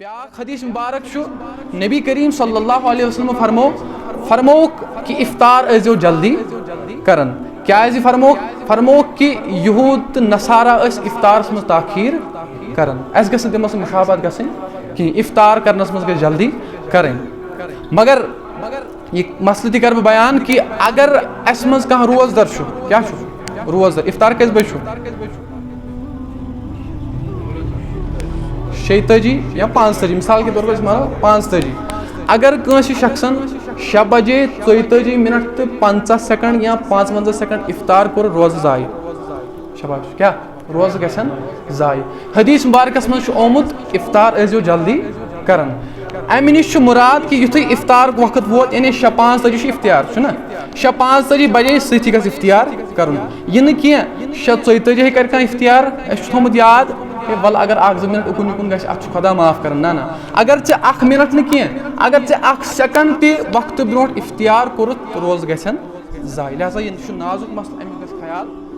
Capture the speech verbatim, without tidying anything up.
بیاکھ حدیث مبارک چھُ، نبی کریم صلی اللہ علیہ وسلم فرمو فرموک کہ افطار ٲسۍزیو جلدی کران۔ کیازِ فرموک؟ فرموک کہ یہود تہٕ نصارہ ٲسۍ افطارس منٛز تاخیر کران۔ اَسہِ گژھِ نہٕ تِمن سۭتۍ مشابہت گژھٕنۍ کینٛہہ، افطار کرنس منٛز گژھِ جلدی کرٕنۍ۔ مگر یہِ مسلہٕ تہِ کرٕ بہٕ بیان کہ اگر اَسہِ منٛز کانٛہہ روزدر چھُ، کیٛاہ چھُ؟ روزدر۔ افطار کٔژِ بجہِ چھُ؟ شیٚیہِ تٲجی یا پانٛژھ تٲجی، مثال کے طور پر أسۍ مانو پانٛژھ تٲجی۔ اگر کٲنٛسہِ شخصن شےٚ بجے ژۄیہِ تٲجی منٹ تہٕ پنٛژاہ سیکنڈ یا پانٛژوَنٛزاہ سیکنڈ افطار کوٚر، روزٕ ضایع۔ شاباش، کیٛاہ؟ روزٕ گژھن ضایع۔ حدیث مبارکس منٛز چھُ آمُت، افطار ٲسۍزیو جلدی کران۔ امہِ نِش چھُ مراد کہِ یُتھُے افطارُک وقت ووت، یعنی شےٚ پانٛژھ تٲجی چھُ افطار، چھُنہ؟ شےٚ پانٛژھ تٲجی بجے سۭتی گژھِ افطار کرُن۔ یہِ نہٕ کینٛہہ، شےٚ ژۄیہِ تٲجی ہے کرِ کانٛہہ افطار، اَسہِ چھُ تھوٚمُت یاد، ہے، وَلہٕ اگر اکھ زٕ منٹ اُکُن یُکُن گژھِ، اَتھ چھُ خۄدا معاف کران۔ نہ، نہ، اگر ژےٚ اکھ منٹ نہٕ کینٛہہ، اگر ژےٚ اکھ سیکنڈ تہِ وقتہٕ برونٛٹھ افطار کوٚرُتھ، روزٕ گژھن ضایع۔ لہذا یہِ چھُ نازُک مسلہٕ، اَمیُک گژھِ خیال